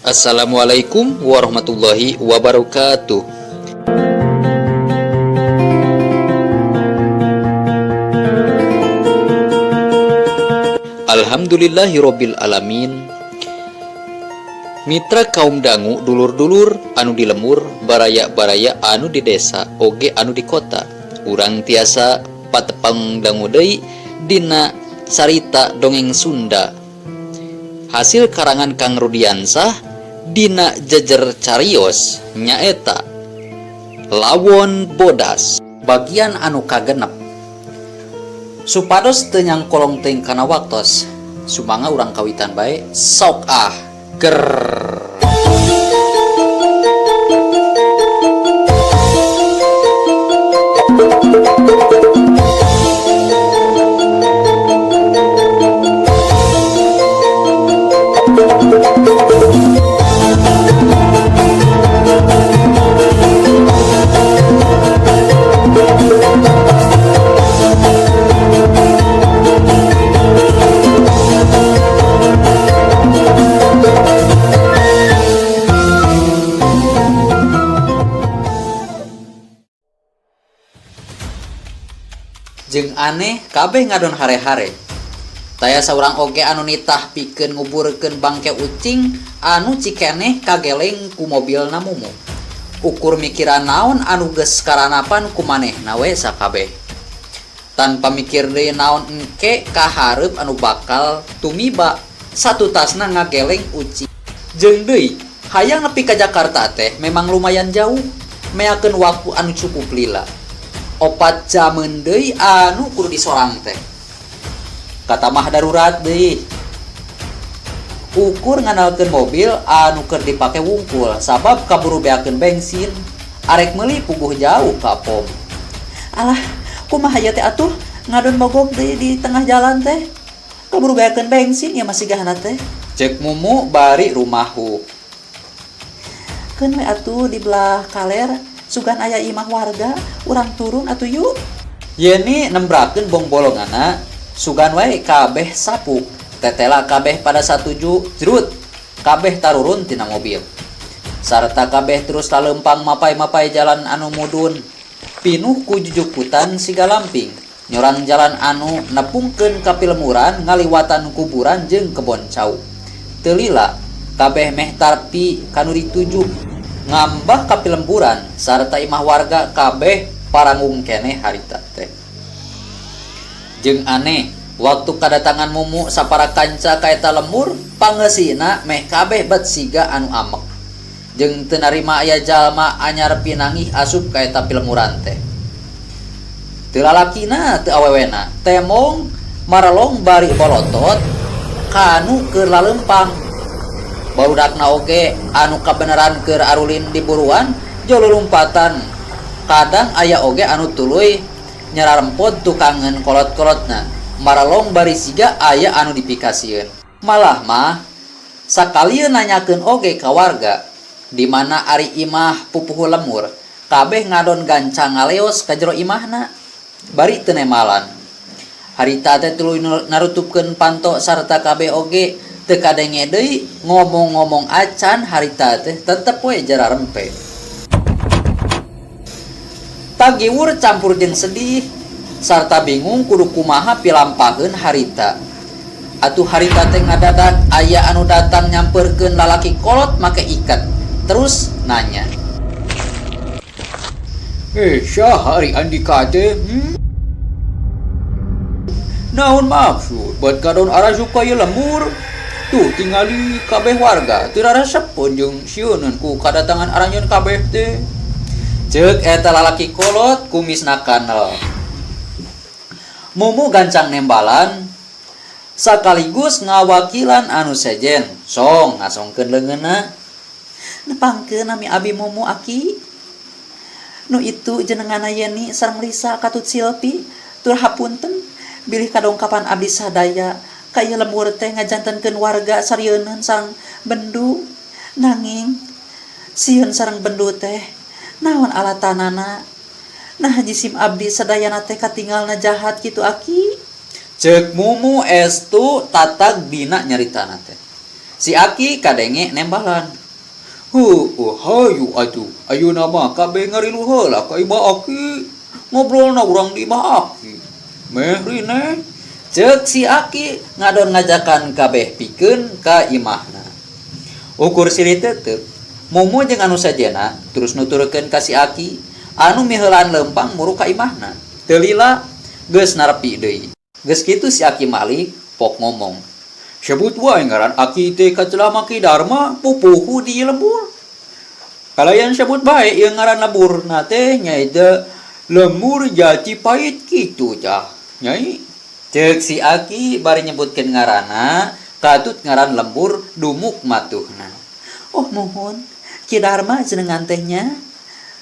Assalamualaikum warahmatullahi wabarakatuh. Alhamdulillahirabbil alamin. Mitra kaum dangu dulur-dulur anu di lemur baraya-baraya anu di desa oge anu di kota urang tiasa patepang dangu deui dina carita dongeng Sunda hasil karangan Kang Rudiansah dina jejer carios nyaeta Lawon Bodas bagian anu kagenep supados teu nyangkolong teuing kana waktos sumangga urang kawitan bae sok ah ger. Jeung aneh kabeh ngadon hare-hare. Taya saurang oge anu nitah pikeun nguburkeun bangke ucing anu cikeneh kageleng ku mobilna Mumu. Ukur mikiran naon anu geus karanapan ku manehna we sakabeh. Tanpa mikir deui naon engke kahareup anu bakal tumiba satutasna ngageleng ucing. Jeung deui hayang nepi ka Jakarta teh memang lumayan jauh meakeun waktu anu cukup lila. 4 jameun deui anu kudu disorang teh. Katamah darurat deui. Ukur ngandalkeun mobil anu keur dipake wungkul sabab kaburu beakeun bensin arek meuli puguh jauh ka pom. Alah, kumaha ieu teh atuh ngadon mogok deui di tengah jalan teh. Kaburu beakeun bensin ieu mah sigahna teh. Cek Mumu bari rumahu. Keun we atuh di belah kaler sugan aya imah warga, urang turun atuh yuk. Yeni nembrakeun bongbolongana, sugan wae kabeh sapuk. Tetela kabeh pada satuju, jrut. Kabeh tarurun tina mobil. Sarta kabeh terus lalempang mapai-mapai jalan anu mudun. Pinuh ku jujukutan siga lamping. Nyorang jalan anu nepungkeun ka pilemuran ngaliwatan kuburan jeung kebon cau. Teu lila kabeh meh tarpi kanu dituju. Ngambah ka pilemburan sarta imah warga kabeh paranggung keneh harita teh. Jeung aneh, waktu kadatangan Mumu sapara kanca ka eta lemur, pangeusina meh kabeh bet siga anu amek. Jeung teu narima aya jalma anyar pinanggih asup ka eta pilemuran teh. Teu lalakina teu awewena, temong marelong bari bolotot kanu keur lalempang. Barudakna oge anu kabeneran keur arulin di buruan jolo lompatan. Kadang aya oge anu tuluy nyararempod tukangeun kolot-kolotna. Maralong bari siga aya anu dipikasieun. Malah mah sakalieun nanyakeun oge ka warga di mana ari imah pupuhu lemur, kabeh ngadon gancang ngaleos ka jero imahna bari teu nemalan. Harita teh tuluy narutupkeun panto sarta kabeh oge teu kadenge deui ngomong-ngomong acan harita teh tetep we jararempe. Tagiwur campur jeung sedih sarta bingung kudu kumaha pilampaheun harita. Atuh harita teh ngadadak aya anu datang nyamperkeun lalaki kolot make ikat. Terus nanya, Saha ari Andika teh? Naon maksud buat kadon arasup ka ieu lembur? Tuh tingali kabeh warga teu rarasepeun jeung sieuneun ku kadatangan aranjeun kabeh teh. Ceuk eta lalaki kolot kumisna kanel. Mumu gancang nembalan sakaligus ngawakilan anu sejen song ngasongkeun leungeunna. Nepangkeun nami abi Mumu aki. Nu itu jenengana Yeni sareng Lisa katut Silpi tur hapunten bilih kadongkapan abdi sadaya ka ieu lembur teh ngajantenkeun warga sarieun sareng bendu. Nanging sieun sareng bendu teh naon alatanana? Nah jisim abdi sadayana teh katinggalna jahat kitu aki. Ceuk Mumu estu tatag dina nyaritana teh. Si Aki kadenge nembalan. Heueuh hayu atuh, ayeuna mah kabeh ngarilu heula ka imah Aki. Ngobrolna urang di imah Aki. Meh rineh. Ceuk si Aki ngadon ngajakan kabeh pikeun ka imahna. Ukur silih teuteuk, Mumu jeung anu sejenna terus nuturkeun ka si Aki anu miheulaan leumpang muru ka imahna. Teu lila geus narepi deui. Geus kitu si Aki Malik pok ngomong. Sebut wae ngaran Aki teh ka celama Ki Darma pupuhu di ieu lembur. Kalayan sebut bae ieu ngaran lemburna teh nyaeta Lembur Jati Pait kitu tah Nyai. Ceuk si Aki bari nyebutkeun ngaranna katut ngaran lembur dumuk matuhna. Oh muhun, Ki Darma jenengan teh nya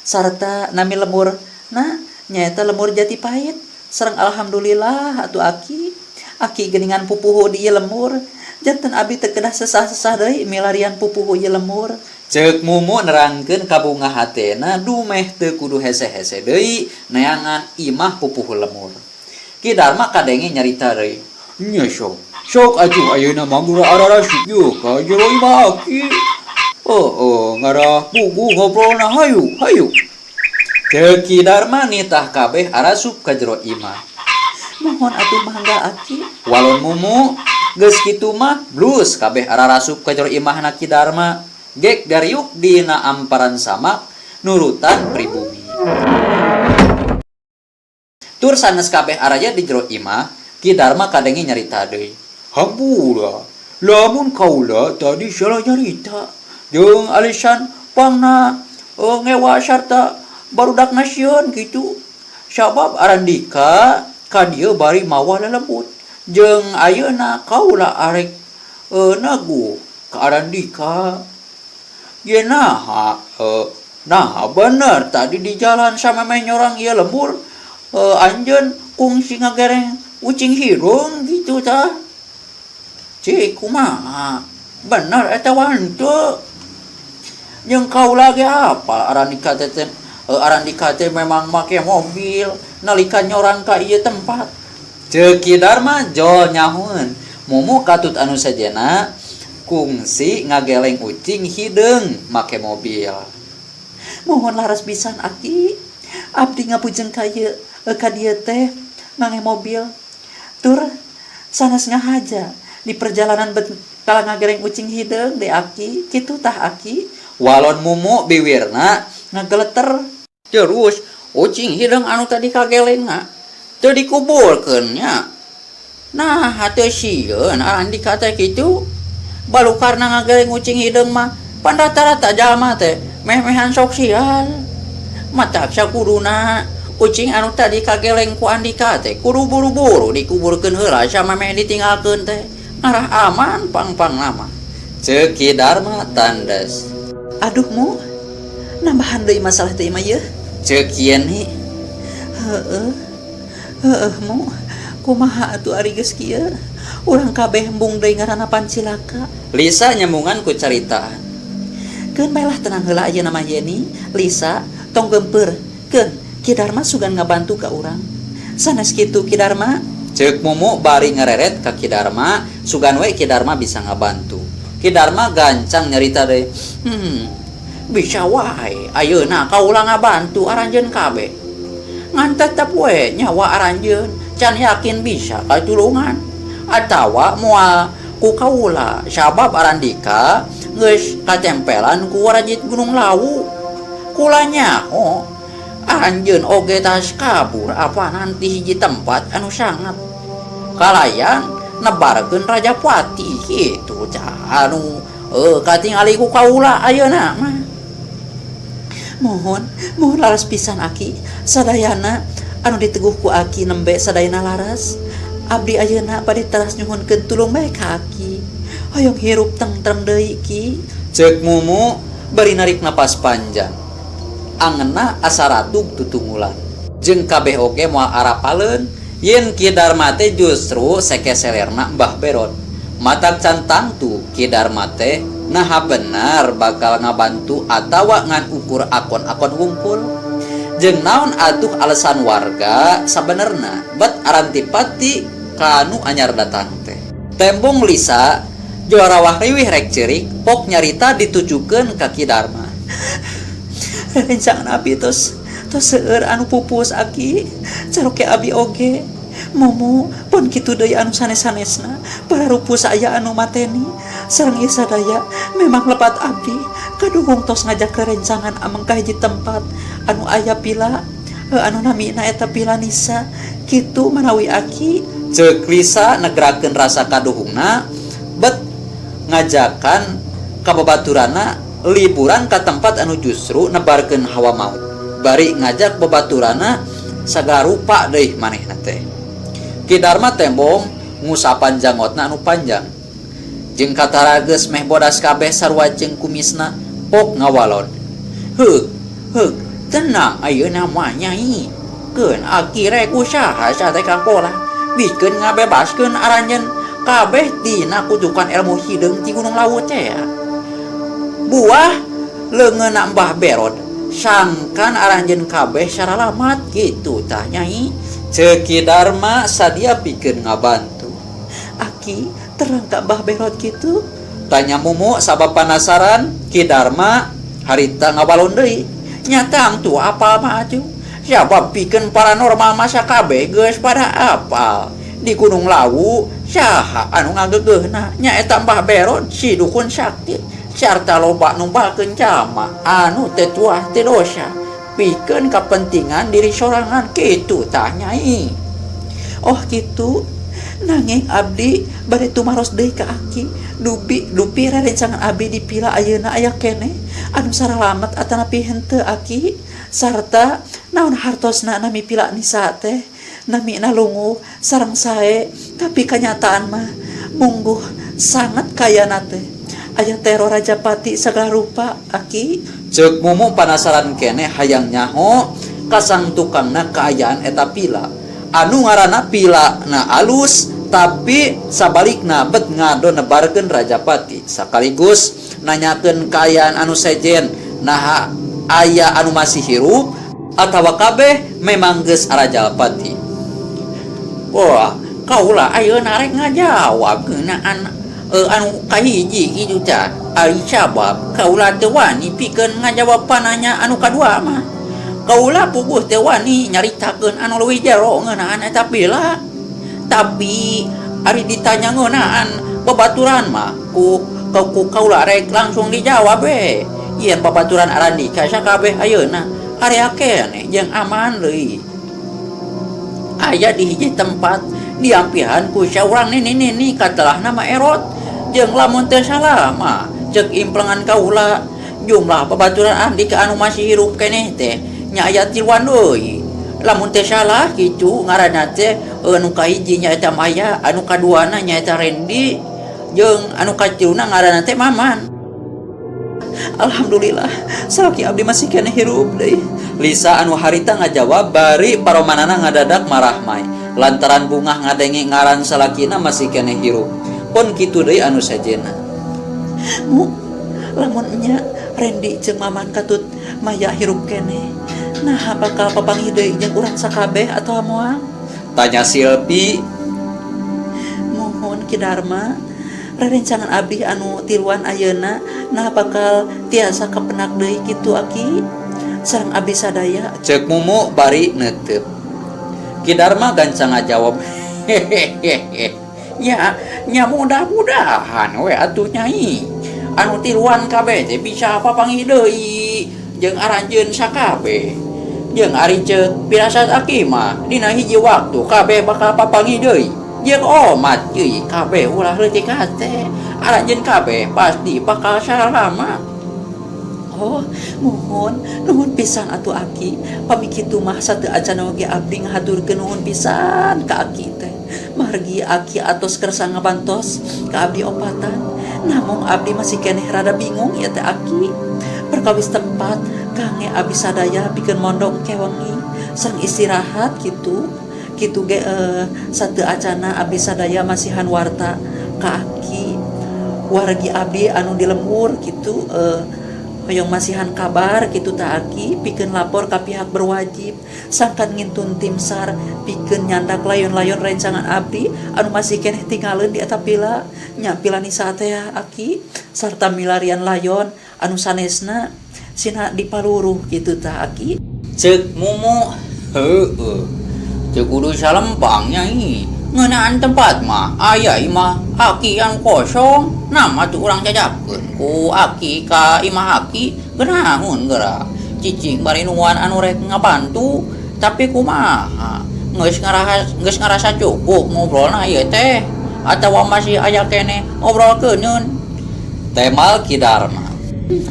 sarta nami lembur na nyaeta Lembur Jati Pait sareng alhamdulillah atuh Aki. Aki geuningan pupuhu di ieu lembur janten abi teu kedah sesah-sesah deui milarian pupuhu ieu lembur. Ceuk Mumu nerangkeun kabungah hatena dumeh teu kudu hese-hese deui neangan imah pupuhu lembur. Ki Darma kadenge nyarita deui. Nya sok, sok atuh ayeuna mah ngura ararasuk yeuh ka jero imah Aki. Heueuh ngarah puguh ngobrolna hayu, hayu. Ceuk Ki Darma nitah kabeh arasup ka jero imah. Mohon atuh mangga Aki. Walon Mumu, geus kitu mah blus kabeh ararasup ka jero imahna Ki Darma. Gek dariuk dina amparan samak nurutan pribumi. Tur sanes kabeh araya di jero imah, Ki Darma kadenge nyarita deui. Hampura, lamun kaula tadi salah nyarita jeung alisan pangna ngewa sarta barudakna sieun kitu. Sabab Arandika ka dieu bari mawa lelembut jeung ayeuna kaula arek neguh ka Arandika. Ye naha naha bener tadi di jalan samemeh nyorang ieu lembur anjeun kungsi ngagereng ucing hideung kitu tah. Cik kumaha bener eta wah henteu. Jeung kaula ge apal Arandika teh Arandika teh memang make mobil nalika nyorang ka ieu tempat. Ceuk Ki Darma jol nyahueun Mumu katut anu sejenna kungsi ngageleng ucing hideung make mobil. Mohon laras pisan Aki, abdi ngabujeng ka ieu ka dieu teh ngangge mobil. Tur sanes ngahaja di perjalanan bet kala ngageleng ucing hideung de Aki, kitu tah Aki. Walon Mumu biwirna ngageleter. Terus ucing hideung anu tadi kagelengna teu dikuburkeun nya. Naha teu sieun Arandika teh kitu. Balukarna ngageleng ucing hideung mah pan rata-rata jalma teh meh-mehan sok sial. Matak sakuduna ucing anu tadi kageleng ku Andika teh kudu buru-buru dikuburkeun heula samemeh ditinggalkeun teh ngarah aman pang-pangna mah. Ceuk Ki Darma tandes. Aduh Mu, nambahan deui masalah teh mah yeuh. Ceuk Yeni. Heueuh. Heueuh Mu, kumaha atuh ari geus kieu? Urang kabeh embung deui ngaranna pancilaka. Lisa nyambungan ku caritaan. Keun bae lah tenang heula ayeuna mah Yeni, Lisa, tong geumpeur. Keun, Ki Darma sugan ngabantu ka urang. Sanes kitu Ki Darma? Ceuk Mumu bari ngareret ka Ki Darma, sugan we Ki Darma bisa ngabantu. Ki Darma gancang nyarita deui. Bisa wae ayeuna kaula ngabantu aranjeun kabeh. Ngan tetep we nyawa aranjeun can yakin bisa katulungan atawa moal ku kaula sabab Arandika geus katempelan ku warajit Gunung Lawu. Kula nyaho aranjeun oge tas kabur apanan ti hiji tempat anu sangat kalayan nebarkeun Rajapati kitu tah anu katingali ku kaula ayeuna mah. Mohon, mohon laras pisan Aki, sadayana anu diteguh ku Aki nembe sadayana laras. Abdi ayeuna bade teras nyuhunkeun tulung bae ka Aki. Hoyong hirup tentrem deui Ki. Ceuk Mumu bari narik napas panjang. Angeunna asa ratug tutunggulan. Jeung kabeh oge moal arapaleun yen Ki Darma teh justru sekeselerna Mbah Berot. Matak can tangtu Ki Darma teh naha bener bakal ngabantu atawa ngan ukur akon-akon wungkul. Jeung naon atuh alasan warga sabenerna bet arantipati kanu anyar datang teh. Tembong Lisa Jorawah riwih rek ceurik pok nyarita ditujukeun ka Ki Darma. Rerencangan abi tos tos seueur anu pupus aki, caroke abi oge. Mumu pun kitu deui anu sanes-sanesna, pararupus aya anu mateni. Sareng ieu sadaya memang lepat abdi kaduhung tos ngajak rerencangan ameng ka hiji tempat anu aya pila anu namina eta pila Nisa kitu manawi aki. Ceuk Lisa negrakeun rasa kaduhungna bet ngajakan ka babaturanna liburan ka tempat anu justru nebarkeun hawa maut bari ngajak babaturanna sagala rupa deui manehna teh. Ki Darma tembong ngusapan janggotna anu panjang jeung katara geus meh bodas kabeh sarua jeung kumisna pok ngawalon. Heug, heug, tenang ayeuna mah Nyai. Keun aki rek usaha sateka pola bikeun ngabebaskeun aranjeun kabeh tina kutukan ilmu hideung ti Gunung Lawu tea. Buah leungeunna Mbah Berod sangkan aranjeun kabeh saralamat kitu tah Nyai. Ceuk Ki Darma sadia pikeun ngabantu. Aki terang ka Mbah Berod kitu? Tanya Mumu sabab panasaran. Ki Darma harita ngawalon deui. Nya tangtu apal mah atuh. Sabab pikeun paranormal mah sakabeh geus pada apal. Di Gunung Lawu saha anu ngageugeuhna nyaeta Mbah Berod si dukun sakti sarta loba numbalkeun jalma anu teu tuah teu dosa pikeun kapentingan diri sorangan kitu tah Nyai. Oh kitu. Nanging abdi bade tumaros deui ka aki dupi dupi rerencangan abdi di pila ayeuna aya keneh anu saralamet atanapi henteu aki sarta naon hartosna nami pila Nisa teh namina lunguh sareng sae tapi kanyataan mah mungguh sangat kayana teh aya teror rajapati sagala rupa aki. Ceuk Mumu panasaran keneh hayang nyaho kasang tukangna kaayaan eta pila anu ngaranna pila na alus tapi sabalikna bet ngado nebarkeun rajapati sakaligus nanyakeun kaayaan anu sejen naha aya anu masih hirup atawa kabeh memang geus arajalpati. Wah, kaula ayeuna rek ngajawab ngeunaan anu kahiji kitu tah. Ari sabab kaula teu wani pikeun ngajawab pananya anu kadua mah. Kaula puguh teu wani nyaritakeun anu leuwih jero ngeunaan eta pila. Tapi ari ditanya ngeunaan babaturan mah ku ku kaula rek langsung dijawab we. Yen babaturan arandika sakabeh ayeuna area keneh jeung aman deui. Aya di hiji tempat diampihan ku saurang nini-nini katelahna mah erot jeung lamun teu salah mah ceuk implengan kaula jumlah babaturan andika anu masih hirup keneh teh nya aya tiluan deui. Lamun teu salah kitu ngaranna teh anu kahiji nyaeta Maya, anu kaduana nyaeta Rendi, jeung anu katiluna ngaranna teh Maman. Alhamdulillah salaki abdi masih keneh hirup deui. Lisa anu harita ngajawab bari paromanana ngadadak marahmai lantaran bungah ngadenge ngaran salakina masih keneh hirup. Pon kitu deui anu sejenna. Mu lamun nya Rendi jeung Maman katut Maya hirup keneh, naha bakal papanggih deui jeung urang sakabeh atawa moal? Tanya Silpi. Muhun Ki Darma, rerencangan abdi anu tiluan ayeuna nah bakal tiasa kapenak deui kitu aki sareng abdi sadaya. Ceuk Mumu bari neuteup. Ki Darma gancang ngajawab, hehehehe nya nya mudah-mudahan we atuh Nyai. Anu tiluan kabeh teh bisa papanggih deui jeung aranjeun sakabeh. Jeung ari ceuk pirasat aki mah dina hiji waktu kabeh bakal papanggih deui. Jeung omat euy kabeh ulah leutik hate. Aranjeun kabeh pasti bakal saralama. Oh, muhun, nuhun pisan atuh aki. Pami kitu mah sateu acan oge abdi ngahaturkeun nuhun pisan ka aki teh. Margi aki atos kersa ngabantos ka abdi opatan. Namung abdi masih keneh rada bingung ieu teh aki. Perkawis tempat kangge abdi sadaya pikeun mondong kewengi sareng istirahat kitu. Kitu ge sateu acana abdi sadaya masihan warta ka aki. Wargi abdi anu di lembur kitu. Hoyong masihan kabar kitu tah Aki pikeun lapor ka pihak berwajib sangkan ngintun tim SAR pikeun nyandak layon-layon rencangan abdi anu masih keneh tingaleun di eta pila nya pila Nisa teh Aki sarta milarian layon anu sanesna sina dipaluruh kitu tah Aki. Ceuk Mumu, heueuh teu kudu salempang nya ih ngeunaan tempat mah aya imah aki anu kosong nama tuh urang jajakeun ku aki ka imah aki geunaheun geura cicing bari nuan anu rek ngabantu tapi kumaha geus ngarasa geus ngarasa cukup ngobrolna ieu teh atawa masih aya keneh ngobrolkeuneun Temal Ki Darma.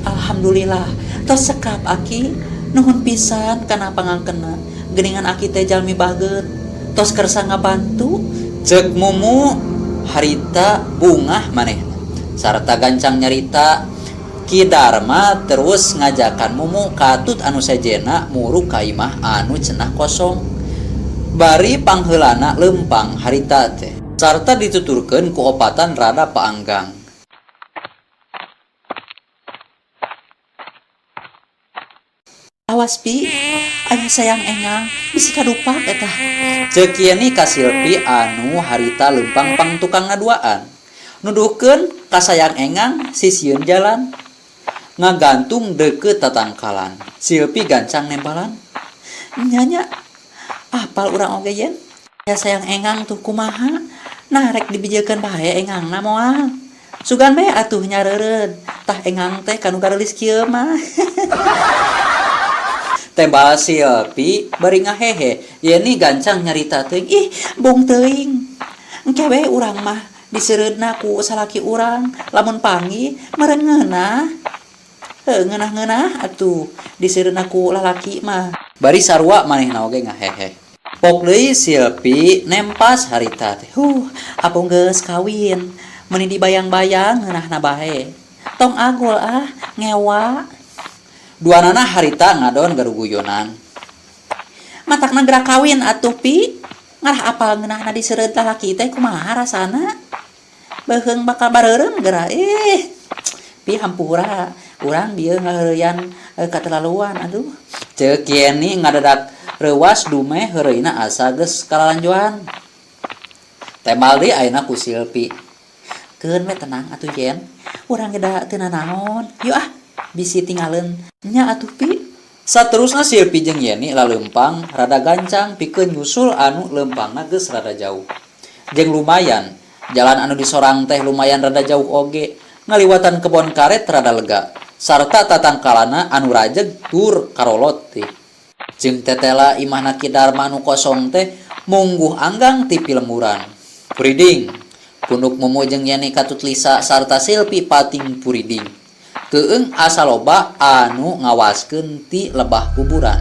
Alhamdulillah tos sekap aki nuhun pisan kana pangangkenna geuningan aki teh jalmi bager tos kersa ngabantu. Ceuk Mumu harita bungah manehna sarta gancang nyarita. Ki Darma terus ngajakan Mumu katut anu sejenna muruk ka imah anu cenah kosong bari pangheulana leumpang harita teh sarta dituturkeun ku opatan rada paanggang. Awas Pi, aya sayang engang bisi kadupak eta. Ceuk Yeni ka Silpi anu harita leumpang pang tukang ngaduaan. Nuduhkeun ka sayang engang sisieun jalan. Ngagantung deukeut tatangkalan. Silpi gancang nembalan. Nya nya, apal urang oge yen. Aya sayang engang tuh kumaha, nah rek dibijekeun bae engangna moal. Sugan bae atuh nyareureun, tah engang teh kanu gareulis kieu mah. Tembal Silpi bari ngahehe. Yeni gancang nyarita teuing, ih bung teuing. Engke we urang mah diseureudna ku salaki urang, lamun panggih meureun ngeunah. Heuh ngeunah-ngeunah atuh diseureudna ku lalaki mah. Bari sarua manehna oge ngahehe. Pok deui Silpi nempas harita teh. Huh, apung geus kawin, meuni dibayang-bayang ngeunahna bae. Tong agul ah, ngewa. Duanana harita ngadon garuguyonan. Matakna geura kawin atuh Pi. Ngarah apal ngeunahna diseureud lalaki teh kumaha rasana. Beuheung bakal bareureum geura ih. Pi hampura, urang bieu ngaheureuyan katerlaluan aduh. Ceuk Yeni ngadadak reuwas dumeh heureuyna asa geus kalalanjoan. Tembal deui ayeuna ku Silpi. Keun we tenang atuh Yen, urang ge da teu nanaon. Yuk ah, bisi tingaleun nya atuh Pi. Saterusna Silpi jeung Yeni laleumpang rada gancang pikeun nyusul anu leumpangna geus rada jauh. Jeung lumayan, jalan anu disorang teh lumayan rada jauh oge, ngaliwatan kebon karet rada lega, sarta tatangkalana anu rajeg tur karolot teh. Jeung tetela imahna Ki Darma nu kosong teh mungguh anggang ti pilemburan. Puriding, punduk Mumu jeung Yeni katut Lisa sarta Silpi pating puriding. Keueung asa loba anu ngawaskeun ti lebah kuburan.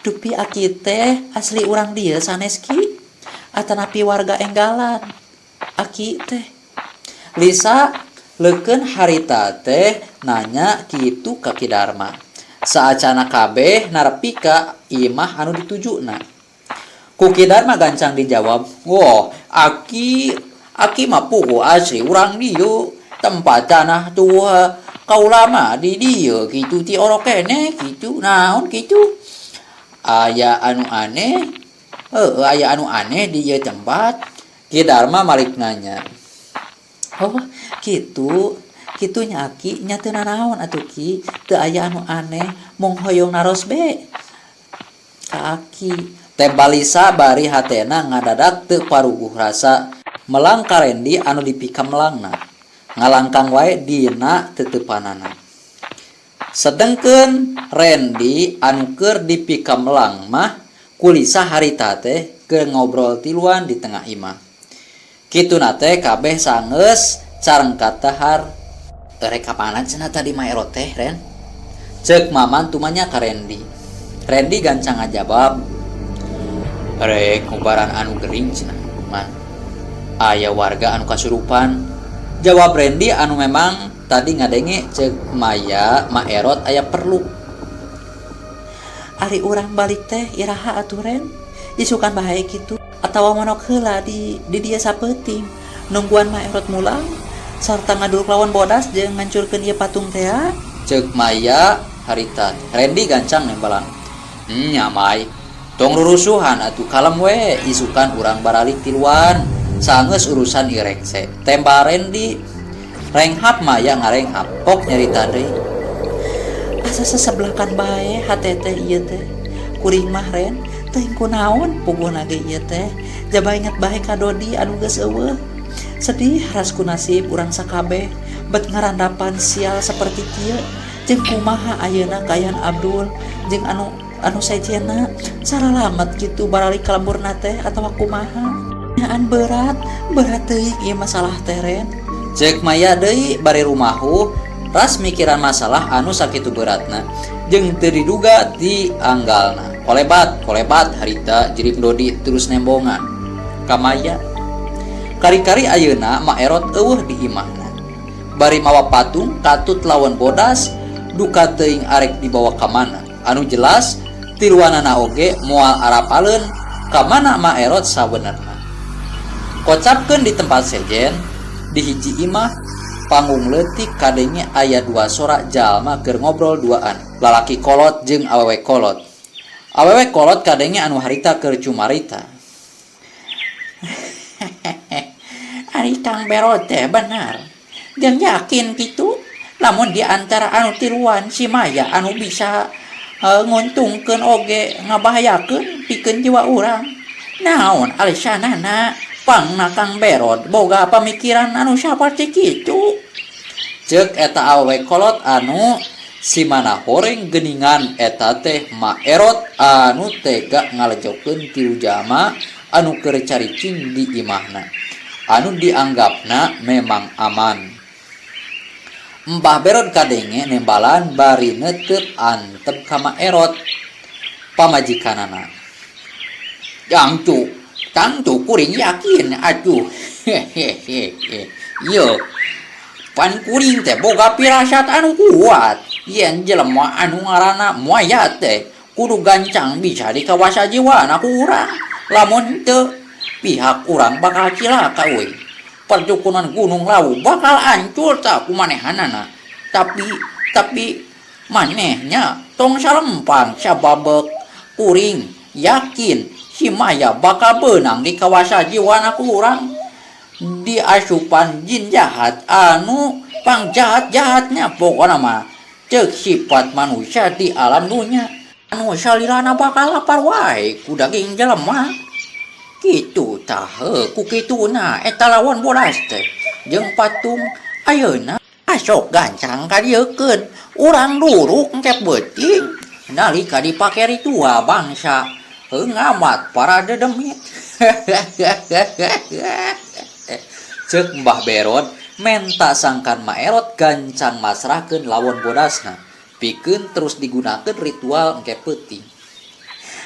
Dupi aki teh asli urang dieu sanes Ki? Atanapi warga enggalan aki teh? Lisa leukeun harita teh nanya kitu ka Ki Darma. Saacana kabeh narepi ka imah anu ditujuna. Ku Ki Darma gancang dijawab, "Woh, aki aki mah puguh asli urang dieu, tempat tanah tuha kaula mah di dieu kitu ti orok keneh kitu naon kitu. Aya anu aneh, heueuh aya anu aneh di ieu tempat." Ki Darma malik nanya. Oh, kitu. Kitu nya aki, nya teu nanaon atuh Ki, teu aya anu aneh, mung hoyong naros be ka aki. Tembal Lisa bari hatena ngadadak teu paruguh rasa melang ka Rendi anu dipikamelangna. Ngalangkang wae dina teteupanana. Sedengkeun Rendi anu keur dipikamelang mah ku Lisa harita teh keur ngobrol tiluan di tengah imah. Kituna teh kabeh sanggeus carengkat dahar. Erek ka mana cenah tadi Ma Erot teh, Ren? Ceuk Maman tumanya ka Rendi. Rendi gancang ngajabab. Rek ngubaran anu gering cenah, Man. Aya warga anu kasurupan. Jawab Rendi anu memang tadi ngadenge ceuk Maya Ma Erot aya perlu. Ari urang balik teh iraha atuh Ren? Isukan bae kitu atawa monok heula di di dieu sapeuting. Nungguan Mak Erot mulang sarta ngaduruk lawan bodas jeung ngancurkeun ieu patung tea. Ceuk Maya harita teh. Rendi gancang nembalan. Nya Mai, tong rurusuhan atuh kalem we, isukan urang baralik tiluan, sangeus urusan ieu rengse. Tembal Rendi. Renghap Maya ngarenghap, pok nyarita deui. Asa sasebelakan bae hate teh ieu teh. Kuring mah Ren, teuing kunaon puguhna ge ieu teh, jaba inget bae ka Dodi anu geus eueuh. Sedih ras ku nasib urang sakabeh bet ngarandapan sial saperti kieu jeung kumaha ayeuna kaayaan Abdul jeung anu anu sejenna saralamet kitu baralik ka lemburna teh atawa kumaha. Nyaan berat, berat teuing ieu masalah teh Ren. Ceuk Maya deui bari rumahu ras mikiran masalah anu sakitu beratna jeung teu diduga ti anggalna. Kolebat, kolebat harita jirip Dodi terus nembongan ka Maya. Kari-kari ayeuna Ma Erot eueuh di imahna. Bari mawa patung katut lawan bodas duka teuing arek dibawa ka mana. Anu jelas tiluanana oge moal arapaleun ka mana Ma Erot sabenerna. Kocapkeun di tempat sejen, di hiji imah panggung leutik kadenge aya dua sora jalma keur ngobrol duaan, lalaki kolot jeung awewe kolot. Awewe kolot kadenge anu harita keur cumarita. Ari Kang Bero teh benar. Jeung yakin kitu lamun di antara anu tiluan si Maya anu bisa nguntungkeun oge ngabahayakeun pikeun jiwa urang. Naon alesanana pangna Kang Berod boga pamikiran anu saperti kitu. Ceuk eta awewe kolot anu si mana horeng geuningan eta teh Ma Erot anu tega ngalejokeun tilu jalma anu keur caricing di imahna anu dianggapna memang aman. Mbah Berod kadenge nembalan bari neuteub antep ka Ma Erot pamajikanana. Tangtu, tangtu kuring yakin atuh. Hehehehe. Ieu pan kuring teh boga pirasat anu kuat yen jelema anu ngaranna Maya teh kudu gancang bisa dikawasa jiwana ku urang. Lamun henteu, pihak urang bakal cilaka euy. Perdukunan Gunung Lawu bakal ancur tah ku manehanana. Tapi, tapi maneh nya tong salempang sababek kuring yakin si Maya bakal beunang dikawasa jiwana ku urang. Diasupan jin jahat anu pangjahat-jahatnya pokona mah ceuk sifat manusia di alam dunya anu salilana bakal lapar wae ku daging jelema. Kitu tah heuh ku kituna eta lawan bodas teh jeung patung ayeuna asok gancang kadieukeun urang duruk engke beuting nalika dipake ritual bangsa heuh ngamat para dedemit. Ceuk Mbah Berod menta sangkan Maerot gancang masrahkeun lawon bodasna pikeun terus digunakeun ritual engke peuting.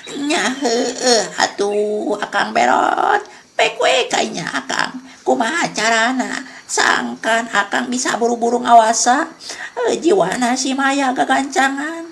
Nya heueuh atuh Akang Berod, pek we ka inya Akang. Kumaha carana sangkan Akang bisa buru-buru ngawasa jiwana si Maya gagancangan.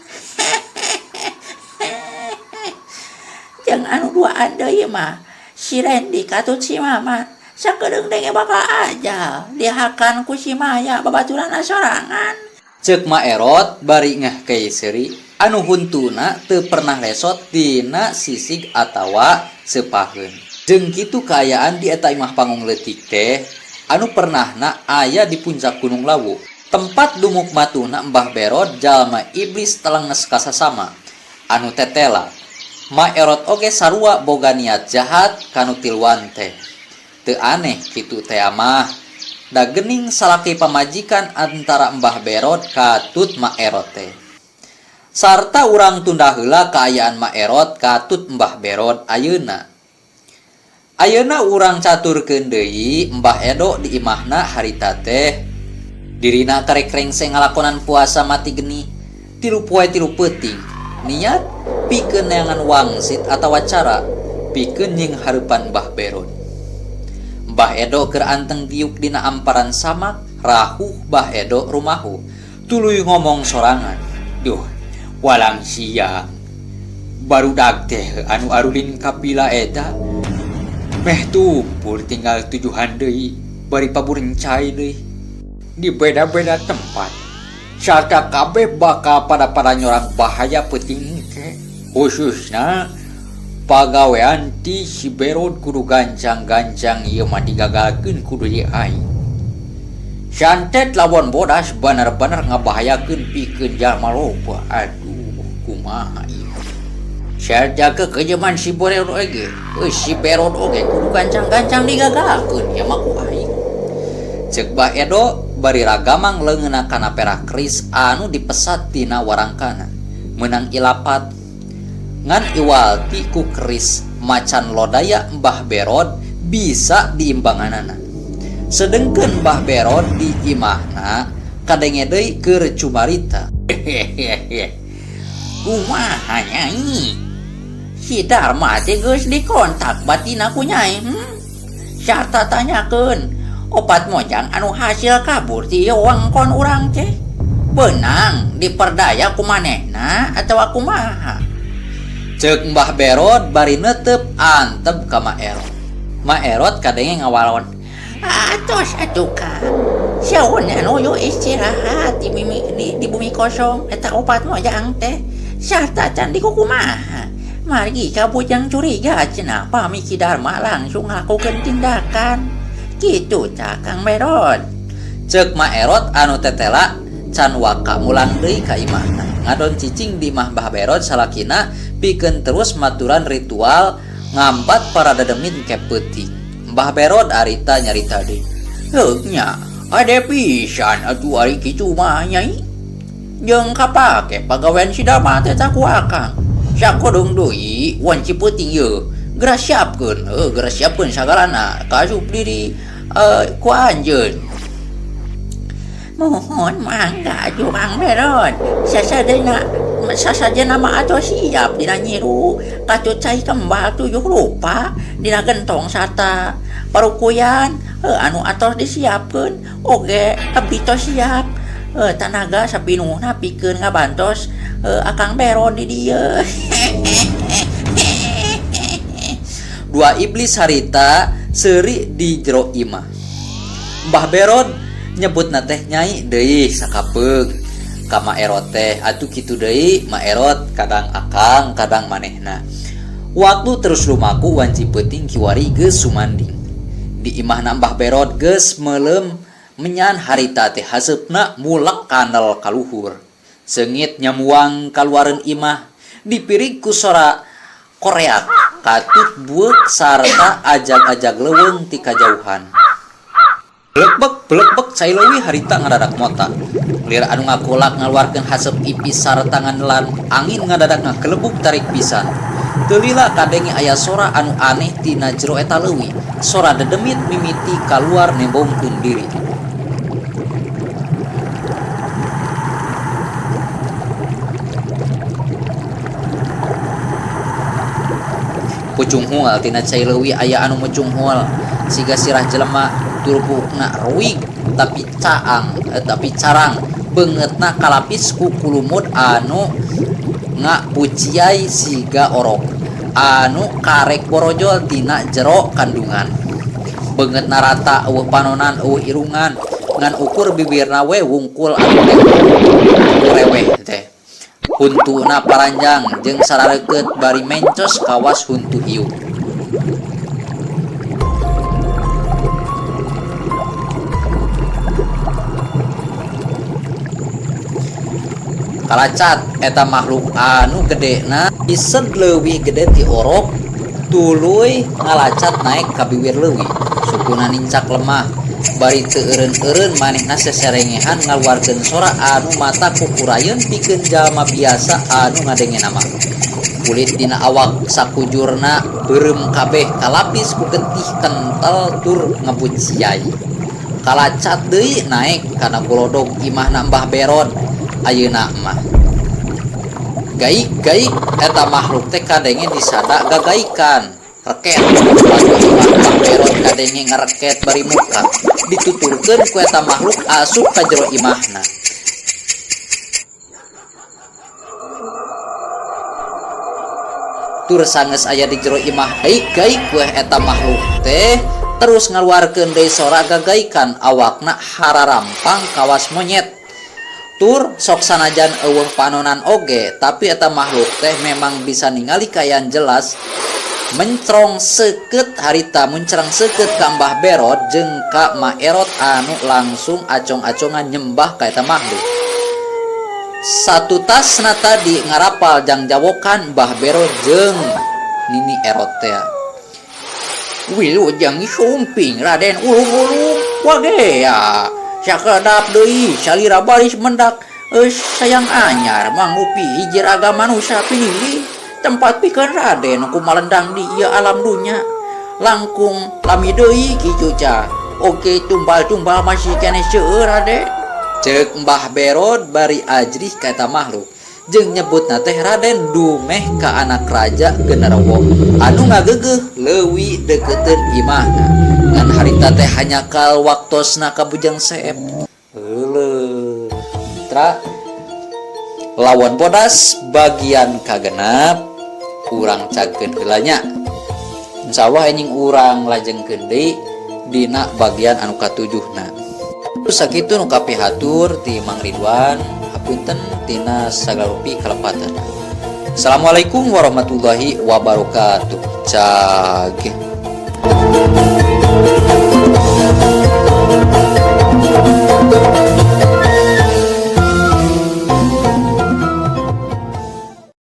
Jeung anu duaan deui mah si Rendi katut si Maman sakedeung denge bakal ajal dihakan ku si Maya babaturanna sorangan. Ceuk Ma Erot bari ngehkey seuri anu huntuna teu pernah lesot dina sisig atawa seupaheun. Jeung kitu kaayaan di eta imah panggung leutik teh anu pernahna aya di puncak Gunung Lawu. Tempat dumuk matuhna Mbah Berod jalma iblis telenges kasasama anu tetela. Ma Erot oge sarua boga niat jahat kanu tiluan teh. Teu aneh kitu tea mah. Da gening salaki pamajikan antara Mbah Berod katut Ma Erot teh. Sarta urang tunda heula kaayaan Ma Erot katut Mbah Berod ayeuna. Ayeuna urang caturkeun deui Mbah Edo di imahna harita teh. Dirina karek rengse ngalakonan puasa mati geni tilu poe tilu peuting. Niat pikeun neangan wangsit atawa cara pikeun nying hareupan Mbah Berod. Mbah Edo keur anteng diuk dina amparan samak, rahuh Mbah Edo rumahu. Tuluy ngomong sorangan. Duh, walang siang. Barudak teh anu arulin ka pila eta. Meh tumpur tinggal tujuhan deui. Bari paburencai deui di beda-beda tempat sarta kabeh bakal pada-pada nyorang bahaya peuting engke khususna pagawean ti si Berod kudu gancang-gancang ieu mah digagalkeun ku deui aing. Santet lawan bodas banar-banar ngabahayakeun pikeun jalma loba. Aduh, kumaha ieu. Sarta kekejeman si Berod oge, si Berod oge kudu gancang-gancang digagalkeun ieu mah ku aing. Ceuk Bah Edo bari ragamang leungeunna kana perak keris anu dipesat tina warangkana. Meunang ilapat ngan iwal ti ku keris macan lodaya Mbah Berod bisa diimbanganana. Sedengkeun Mbah Berod di imahna kadenge deui keur cumarita. Hehehe. Kumaha nyai? Si Darma teh geus dikontak batina ku nyai. Sarta tanyakeun opat mojang anu hasil kabur ti wewengkon urang teh. Beunang diperdaya ku manehna atawa kumaha? Ceuk Mbah Berod bari neuteup antep ka Ma Erot. Ma Erot kadenge ngawalon. Atos atuh Kang. Saun anu nuju istirahat di bumi, di, di bumi kosong eta opat mojang teh sarta can dikukumaha. Margi kabujang curiga cenah pami Ki Darma langsung ngalakukeun tindakan. Kitu tah Kang Berod. Ceuk Ma Erot anu tetela can waka mulang deui ka imahna. Ngadon cicing di imah Mbah Berod salakina pikeun terus maturan ritual ngambat para dedemit ke peuting. Mbah Berod arita nyarita deui. Heuh nya, ade pisan atuh ari kitu mah nyai. Jeung kapake pagawean si Darma teh tah ku akang. Sakodeung deui wanci peuting ieu. Geura siapkeun, heuh geura siapkeun sagalana kaasup diri ku anjeun. Muhun mangga atuh Kang Berod. Sasadena sasajena mah atuh siap dina nyiru katut cai kembal tujuh rupa dina gentong sarta parukuyan anu atos disiapkeun oge abdi tos siap tanaga sapinuhna pikeun ngabantos Akang Berod di dieu. Dua iblis harita seuri di jero imah. Mbah Berod nyebutna teh nyai deui sakapeung ka Ma Erot teh atuh kitu deui Ma Erot kadang akang kadang manehna. Waktu terus lumaku wanci peuting kiwari geus sumanding. Di imahna Mbah Berod geus meuleum menyan harita teh haseupna mulek kanel ka luhur. Seungit nyamuang kaluareun imah dipirig ku sora koreak katut bueuk sarta ajag-ajag leuweung ti kajauhan. Blekbek blekbek cai leuwih harita ngadadak mota. Lir anu ngakulak ngaluarkeun haseup ipis sarta nganelan angin ngadadak ngagelebug tarik pisan. Teu lila kadenge aya sora anu aneh tina jero eta leuwih. Sora dedemit mimiti kaluar nembongkeun diri. Pucunghul tina cai leuwih aya anu mucunghul siga sirah jelema turbuhna ruig tapi caang tapi carang beungeutna kalapis ku kulumud anu ngabuciai siga orok anu karek borojol tina jero kandungan. Beungeutna rata eueuh panonan eueuh irungan ngan ukur bibirna we wungkul anu reweh teh. Huntuna paranjang jeung sarareukeut bari mencos kawas huntu hiu. Kalacat eta makhluk anu gedena ised leuwih gede ti orok tuluy ngalacat naek ka biwir leuwih. Sukuna nincak lemah bari teu eureun-eureun manehna seserengehan ngaluarkeun sora anu mata kukurayeun pikeun jalma biasa anu ngadengena mah. Kulit dina awak sakujurna beureum kabeh kalapis ku getih kental tur ngabuciai. Kalacat deui naek kana golodog imahna Mbah Berod ayeuna mah. Gaik-gaik eta makhluk teh kadenge disada gagaikan. Reket lagu imah Mbah Berod kadenge ngareket bari muka dituturkeun ku eta makhluk asup ka jero imahna. Tur sanggeus aya di jero imah gaik-gaik weh eta makhluk teh Terus ngaluarkeun deui sora gagaikan awakna hararampang kawas monyet. Tur sok sanajan eueuh panonan oge tapi eta makhluk teh memang bisa ningali kaayaan jelas mencrong seukeut harita muncrang seukeut ka Mbah Berot jeung ka Ma Erot anu langsung acong-acongan nyembah ka eta makhluk. Satutasna tadi ngarapal jangjawokan Mbah Berot jeung Nini Erot teh. Wilujeng sumping Raden Ulung-ulung wagea sakedap deui salira baris mendak eus sayang anyar mangrupi hiji raga manusa pinilih tempat pikeun Raden ku malendang di ieu alam dunya langkung lami deui kitu ca oge tumbal-tumbal masih keneh seueur Raden. Ceuk Mbah Berot bari ajrih ka eta makhluk. Jeung nyebutna teh Raden dumeh ka anak raja genderowo anu ngageugeuh leuwi deukeutkeun imahna ngan harita teh hanyakal waktosna ka Bujang Seep. Euleuh mitra lawon bodas bagian kagenep urang cagkeun heula nya. Insyaallah enjing urang lajengkeun deui dina bagian anu katujuhna. Sakitu nu kapihatur ti Mang Ridwan, hapunten tina sagala rupi kalepatan. Assalamualaikum warahmatullahi wabarakatuh. Cag.